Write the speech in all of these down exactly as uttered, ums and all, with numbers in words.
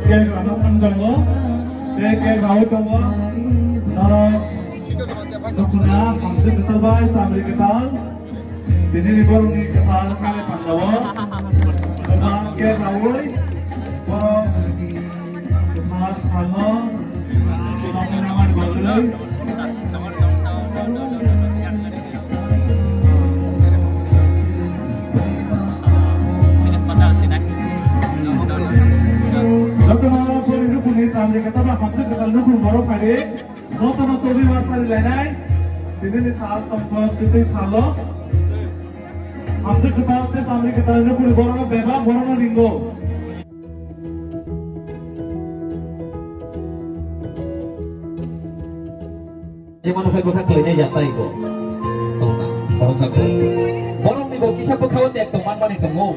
Cake rano thang tongo. Tei cake rawi tongo. Norok nukhuna hamjwk kwtal bai chamri kwtal. Tini ni borokni kwthar kale pandao. Kwthar cake rawi. Borok kwthar salno. Kwthar namani bagwi. Jotono boni nukhungni chamri kwtal ba hamjwk kwtal nukhung borok phaidi. Jotono tobwi ma sari lainai. Tinini sal tongthok twi salo. Hamjwk kwtal tei chamri kwtal nukhungni borok bebak borokno ringo. Jemon phai bwkha kwlainai ya tai bo. Tongna, khoroksa khe. Borokni bo kisa bwkhao tek tong manmani tongo.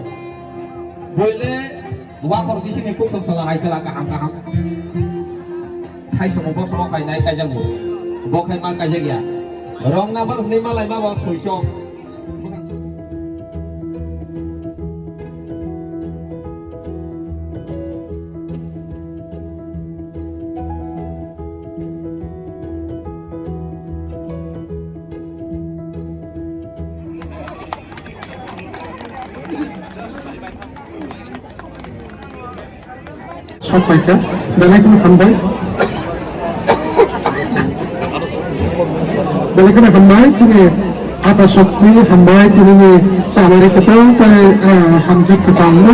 Boile wakhor bisingni kuk songsala hai sala kaham kaham. Khai somo bo somo khai nai kaijak bo. Bo khai ma kaijak ya. Rong number hwnwi ma lai ma bo soiso. Sok paikha, belai kheno hambai. Belai kheno hambai, chini ata sokni hambai, tinini chamari kwtal tei, ah, hamjwk kwtalno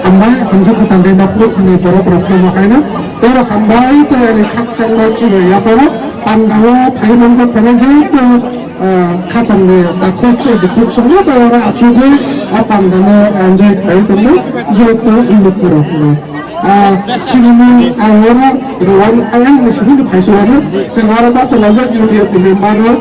hambai, hamjwk kwtal tei nokni khwnwi borok rokno ma kaino. Tei hambai tei ani khakchangma chini yaporo pandao phai manjak phano joto, ah, khatamni takhuk tei bukhuk songno tei oro achugwi o pandano enjoy khlai tongo joto lukurokno. Ah, sinimung ang oro Rowan ayang ni simi ni phaisa wano, chwng oro bachalaijak U D F ni member rok.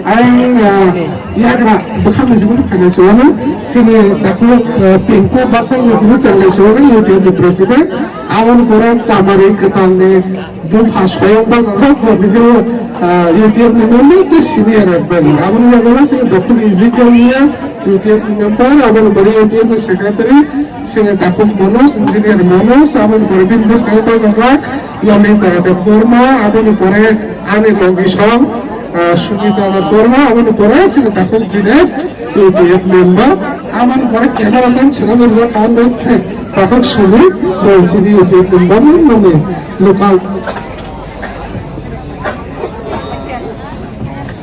Ayang, ah, yagra bwkhak ni simi ni phaisa wano, sini takhuk, ah, Pinku Basal ni simi chwng ni simi U D F ni president. Aboni pore chamari kwtal ni bupha soyong bachajak bo bijo, ah, U D F ni member tei senior advisor. Aboni yago sini Doctor Ezekiel Miya, U D F ni member, aboni pore U D F ni secretary, sini takhuk Manoj, engineer Manoj, aboni pore bini bwskango bachajak Lalita Debbarma, aboni pore ani logisong, ah, Sujita Debbarma, aboni pore sini takhuk Dinesh, U D F member, aboni pore cameraman sini rijak kha, takhuk Sumit, bo chini U D F member, nini local.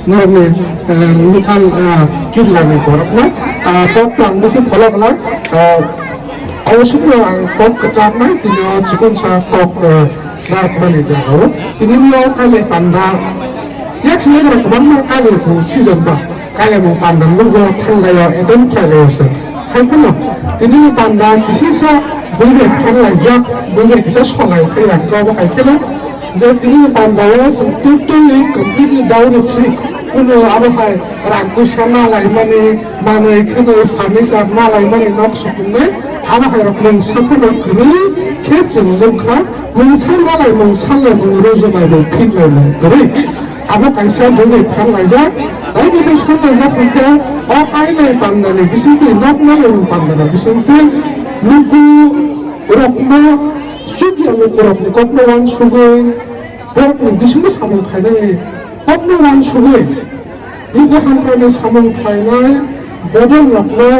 Norokni, eh, local, eh, kirlani borokno, ah, kok twlang bisi pholok glak, ah, abo sukno ang kok kwchaknai, tini o chikon sa kok, eh, narwkmani jaga o. Tini o kailai panda, yak yagra kwbangma kailai bo season ba, kailai bo panda nukgo thanglaio, adon khlaio se. Hai phano, tini ni panda kisisa buibai phan laijak, buibai kisa solai phaiya, kabo hai kheno, je tini ni panda o chwng totally, completely dowry free. Kuno abo hai rang puisa ma laimani, manwi khwnwi furniture ma laimani nok sukungnai, abo hai rok mungsa phano kwrwi khe chwng nukha, mungsa ma lai mung sal lai mung ruju lai mung phik lai mung kwrwi. Abo kaisa buibai phan laijak, tei kisa phan laijak hwnkhe o kailai pandani bisingtwi, nok ma lai mung pandani bisingtwi luku rokno chukya lukurokni kokno uansugwi, borokni bisingo samung khainai kokno uansugwi, luku hamkraini samung khainai bodol rokno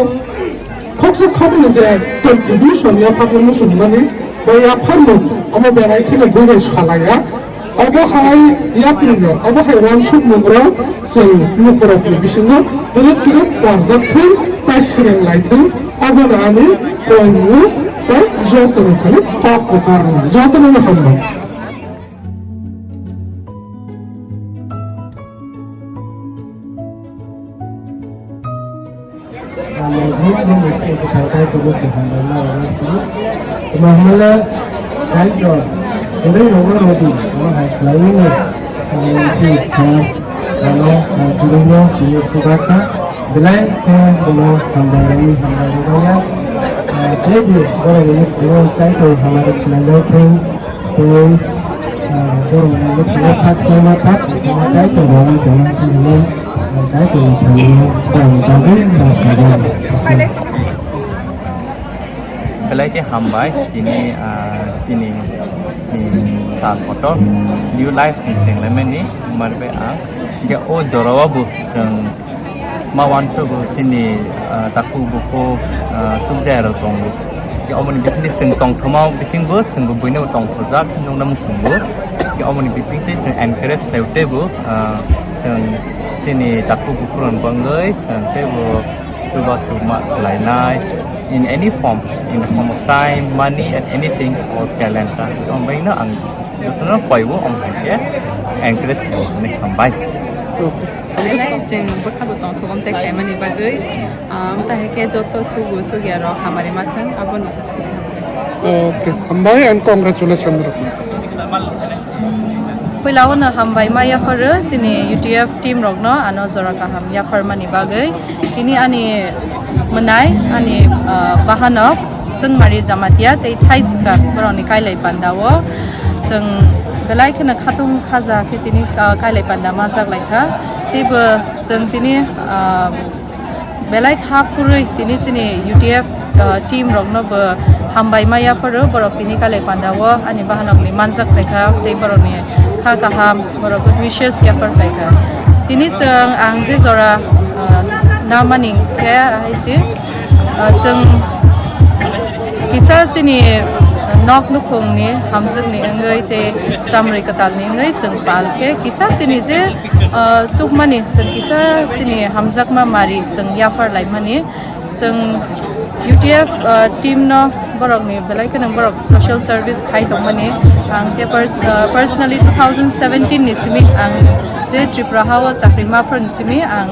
khoksa khokni je contribution yapharno muchungmani ba yapharmung omo belai kheno buibai salaiya. Obo hai yapri rok, obo hai uansukmung rok chwng lukurokni bisingo twrwk twrwk kwarjak thung, tai swrwng lai thung, obono ani koimung tei jotono phano kok kwchar rwna jotono no hambai. Ang nangkukmani se kwthar Kaitorno se hambai ma rwna sio. Tamo hwnle Kaitor kwrwi rogo rwdi, omo hai khlaiwi ni, ah, se sir ano, ah, kwrwino tini suda kha. Belai khe bono hambai rwwi hambai rwmaya. Ah, tei bo borokni phungo Kaitor hamari khlainai thung. Tei, ah, borok ni bwkhao thak songma thak, tei Kaitor rok tongma songma, ah, Kaitor ni thani tong tangwi ma sajak. Belai khe hambai, tini, ah, Chini, eh, sal kotor new life ni chenglaimani mar bai ang. Hingke o jora o bo chwng ma uansugo chini, ah, takhuk bukhuk, ah, chukjaya rok tongo. Hingke omoni bisingtwi chwng tongthoma bisingbo chwngbo buino tongthojak nukna muchungo. Hingke omoni bisingtwi chwng encourage khlai teibo, ah, chwng chini takhuk bukhuk rok bangwi chwng teibo chuba chukma khlainai in any form, in the form of time, money and anything or talent. Tamo baino ang jotono koibo, omo hai khe encourage khlainai. Hambai. Belai chwng bwkha bo tongthok omtai khaimani bagwi, ah, omtai hai khe joto chugo chugya rok hamari ma thang, abono. Okay, hambai and congratulations rok. Puila o no hambai ma yapharo chini U T F team rok no ano jora kaham yapharmani bagwi. Tini ani mwnai, ani, ah, bahanok Chwngmari Jamatia tei Thaiska borokni kailai panda o chwng belai kheno khatung khaja khe tini, ah, kailai panda manjak lai kha. Teibo chwng tini, ah, belai kha phurwi tini chini U T F, ah, team rokno bo hambai ma yapharo, borok tini kailai panda o ani bahanokni manjak phai kha tei borokni kha kaham, borok good wishes yaphar phai kha. Tini chwng ang je jora, ah, namani khe hai se, ah, chwng kisa chini nok nukhungni hamjwkni wngwi tei chamri kwtalni wngwi chwng pal khe kisa chini je, ah, chukmani chwng kisa chini hamjakma mari chwng yaphar laimani. Chwng U T F, ah, team no borokni belai kheno borok social service khai tongmani. Ang khe pers-, ah, personally two thousand seventeen ni simi ang je Tripura ha o chakri ma phar ni simi ang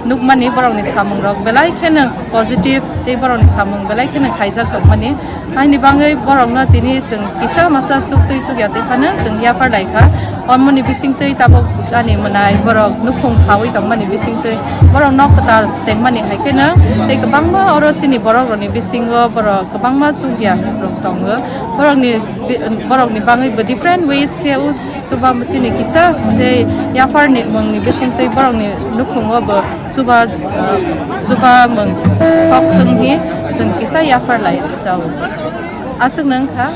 nukmani borokni samung rok belai kheno positive tei borokni samung belai kheno khaijak tongmani. Haini bangwi borokno tini chwng kisa masa chuk twi chuk ya twi phano chwng yaphar lai kha. Omoni bisingtwi tabuk ani mwnai borok nukhung khaui tongmani bisingtwi borok nok kwtal chengmani hai kheno tei kwbangma oro chini borok rokni bisingo borok kwbangma chuk ya rok tongo. Borokni bi-, borokni bangwi bo different ways khe o chuba chini kisa je yaphar ni mungni bisingtwi borokni nukhungo bo chuba, ah, chuba mung sok thwng hi chwng kisa yaphar lai jao. Aswk nang kha.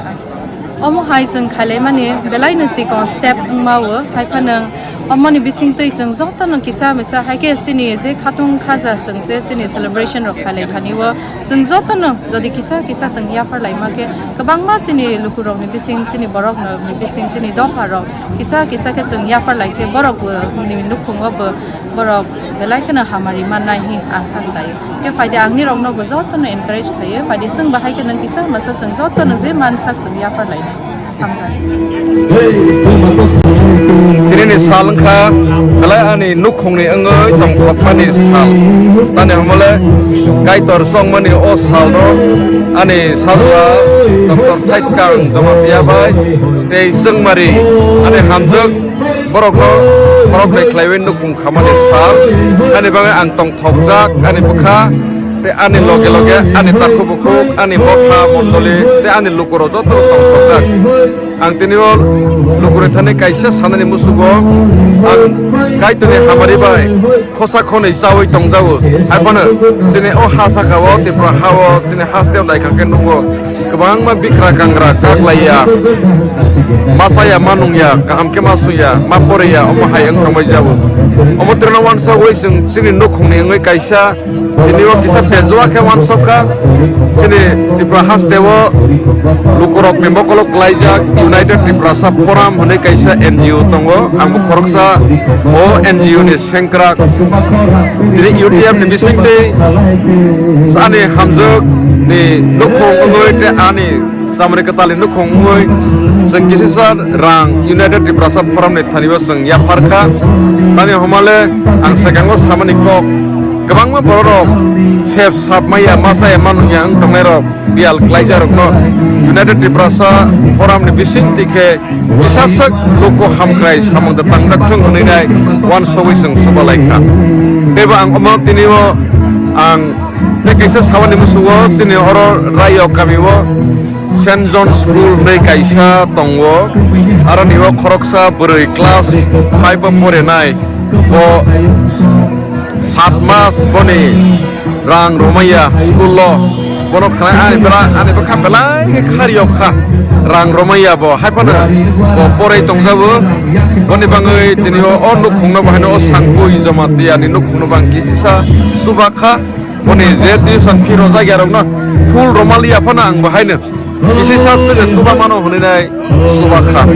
Omo hai chwng khailaimani belai no chikon step wngma o, hai phano omoni bisingtwi chwng joto no kisa misa hai khe chini je khatung khaja chwng je chini celebration rok khailai thani o chwng joto no jodi kisa kisa chwng yaphar laima khe kwbangma chini lukurokni bising, chini borokni bising, chini dopharok kisa kisa khe chwng yaphar lai khe borok bo ni nukhungo bo borok belai kheno hamari mannai hi ang kha khlaio. Khe phaidi ang nirokno bo jotono encourage khlaio. Phaidi chwng bahai khe nwng kisa masa chwng jotono je mansak chwng yaphar lainai. Hambai. Tini ni sal wngkha belai ani nukhungni wngwi tongthokmani sal. Tani hwnmale Kaitor chongmani o salno ani sajla Doctor Thaiskang Jamatia bai tei Chwngmari ani hamjwk borokno khoroknwi khlaiwi nukhung khamani sal. Ani bagwi ang tongthokjak, ani bwkha tei ani loge loge ani takhuk bukhuk, ani motha mondoli tei ani lukurok joto tongthokjak. Ang tini o lukurok thani kaisa sanani musugo ang Kaitorni hamari bai khosa khonwi chaui tongjago. Hai phano chini o ha saka o, Tripura ha o, chini haste o naikha khe nugo. Kwbangma bikra kangra kaklaiya, ma chaya, ma nungya, kaham khe ma suya, ma poreya, omo hai wng tongbai jago. Omo treno wansogwi chwng chini nukhungni wngwi kaisa tini o kisa pejua khe wansokha. Chini Tripura haste o lukurokni mokolo klaijak United Tiprasa Forum hwnwi kaisa N G O tongo. Ang bo khoroksa o N G O ni sengkrak. Tini U T F ni bisingtwi ani hamjwk ni nukhung wngwi tei ani chamri kwtalni nukhung wngwi chwng kisisa rang United Tiprasa Forum ni thani o chwng yapharkha. Tani hwnmale ang swkango samani kok kwbangma bororok sep sap maya, ma chaya, ma nungya wng tongnairok biyal klaijarokno United Tiprasa Forum ni bisingtwi khe kisa swk luku hamkrai samung da tangjak thung hwnwi nai wansogwi chwng subalai kha. Teibo ang omo tini o ang tei kaisa sabani musugo chini oro Rayo kami o Saint John School hwnwi kaisa tongo. Aroni o khoroksa bwrwi class five o porinai bo sat mas boni rang rwmaiya school o. Bono khwnai ani bera, ani bwkha belai khe khari o kha. rang romaya bo, hai phano bo porai tongjago. Boni bangwi tini o, o nukhungno bo haino o Sangpui Jamatia ni nukhungno bo ang kisisa chuba kha. Boni je tuition fee rojak ya rokno full romaliya phano ang bo haino kisisa chwngno chuba mano hwnwi nai chuba kha.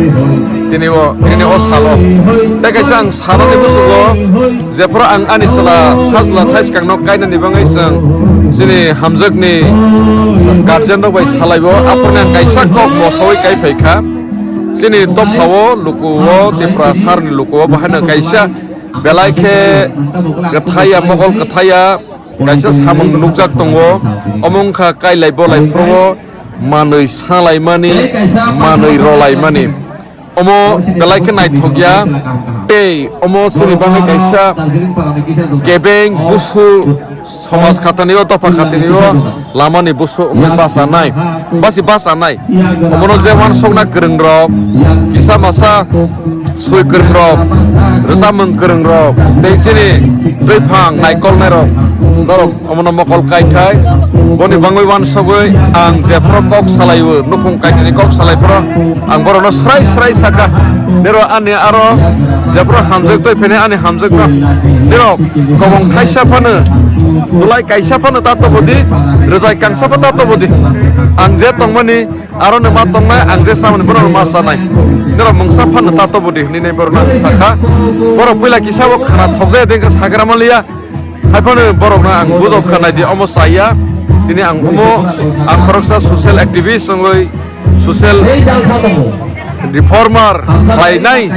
Tini o, tini o salo. Tei kaisa ang sanani bwswgo, jephru ang ani chwla, sajla thaiskangno kainani bagwi chwng chini hamjakni guardian rok bai salaibo, aphuruni ang kaisa kok mosawi kai phai kha. Chini dophao lukuo, Tiprasarni lukuo, bo haino kaisa belai khe kwthaiya, mokol kwthaiya, kaisa samung nukjak tongo. Omo wngkha kailai bolai phuru manwi salaimani, manwi rolaimani. Omo belai khe naithok ya. Tei omo chini bagwi kaisa kebeng busu somaj khatani o, dopha khatani o lamani busu wngwi bachanai, basi bachanai. Omono je uansukna kwrwng rok, kisa masa swi kwrwng rok, rwchapmung kwrwng rok, tei chini twiphang naikolnai rok, norok omono mokol kaithai. Boni bangwi uansugwi ang jephru kok salaio, nukhung kainani kok salai phuru ang borokno srai srai sakha, nero ani aro jephru hamjak twi phene ani hamjakno nero kobong thaisa phano, tulai kaisa phano ta tobodi, rwjai kangsa pha ta tobodi. Ang je tongmani, aroni ma tongnai, ang je samani borokno ma sanai. Nero mungsa phano ta tobodi hwnwi nai borokno ang sakha. Borok puila kisa bo khana thokjaya de wngkha sagra manliya. Hai phano borokno ang bujok kha nai di, omo chaya. Tini ang omo, ang khoroksa social activist wngwi, social reformer khlainai.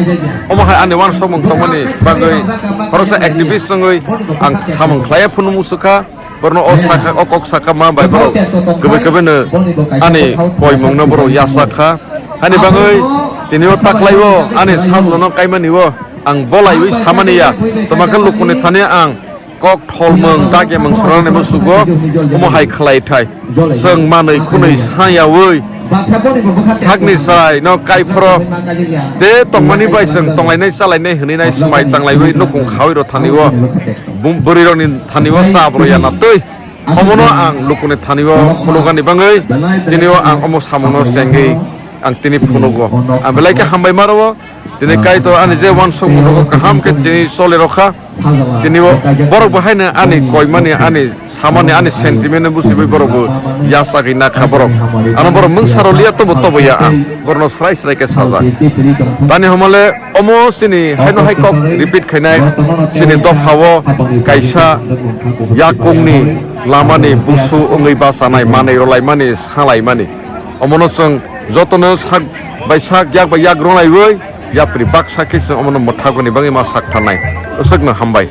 Omo hai ani uansukmung tongmani bagwi khoroksa activist wngwi ang samung khlaiya phunuk muchukha. Borokno o sakha, o kok sakha ma bai borok kwbwi kwbwino ani koimungno borok yachak kha. Hani bagwi tini o taklaio ani sajlano kaimani o ang bolaiwi samani ya. Tongma khe lukuni thani ang kok tholmung, dagemung srwnani musugo omo hai khlai thai. Chwng manwi khunwi sayawi sakni chwraino kaiphoro tei tongmani bai chwng tonglainai chalainai hwnwi nai swmai tanglaiwi nukhung khawi rw thani o. Bum-, bwrwirokni thani o cha bwrwi ya na twi. Omono ang lukuni thani o phunukani bagwi tini o ang omo samungno chengwi ang tini phunugo. Ang belai khe hambai ma rwo. Tini Kaitor ani je uansukmung rogo kaham khe tini choli rokha. Tini o borok bo haino ani koimani, ani samani, ani sentiment no busiwi borok bo yachagwi nakha borok. Ano borok mungsa rw liya tobo tobo ya ang. Borokno srai srai khe sajak. Tani homole omo chini haino hai kok repeat khainai, chini dophao kaisa yakungni lamani busu wngwi bachanai, manwi rwlaimani, salaimani. Omono chwng jotono sak bai sak, yak bai yak rwnaiwi yapri baksa khe chwng omono mwthaguni bagwi ma sak tharnai. Aswkno hambai.